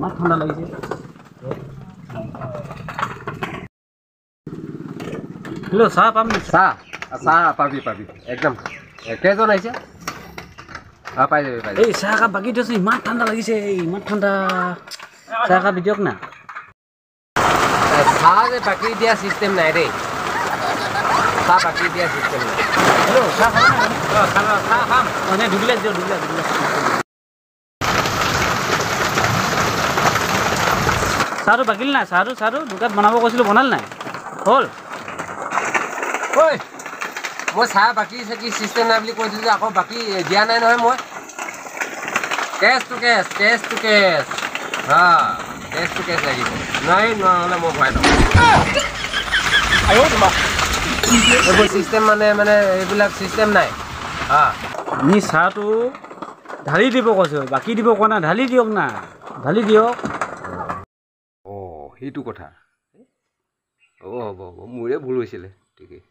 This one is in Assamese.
ইমান ঠাণ্ডা লাগিছে। হেল্ল', চাহ পাম নেকি? চাহ, চাহ পাবি, পাবি একদম। কেইজন আহিছে? অঁ, পাই যাবি, পাই যাবি। এই চাহ একাপ বাকী দিয়কচোন, ইমান ঠাণ্ডা লাগিছে, ইমান ঠাণ্ডা। চাহ একাপ দিয়ক না। চাহ যে বাকী দিয়া চিষ্টেম নাই দেই, চাহ বাকী দিয়া চিষ্টেম নাই। হেল্ল', চাহ খাব নাই? অঁ, চাহ খাম। অঁ, নে দুগিলাচ দিয়ক, দুগিলাচ, দুগিলাচ। চাহটো বাকিল নাই? চাহটো দোকানত বনাব কৈছিলোঁ, বনাল নাই? হ'ল। ঐ, মই চাহ বাকী চাকি চিষ্টেম নাই বুলি কৈছিলোঁ যে, আকৌ বাকী দিয়া নাই নহয় মই। Cash to cash, cash to cash. হা, কেছ টু কেছ লাগিব। নাই, নহ'লে মই ভৰাই থ'ম। এইবোৰ চিষ্টেম মানে এইবিলাক চিষ্টেম নাই। হা, আমি চাহটো ঢালি দিব কৈছোঁ, বাকী দিব কোৱা নাই। ঢালি দিয়ক না, ঢালি দিয়ক। অঁ, সেইটো কথা। হ'ব হ'ব হ'ব, মোৰে ভুল হৈছিলে, ঠিকেই।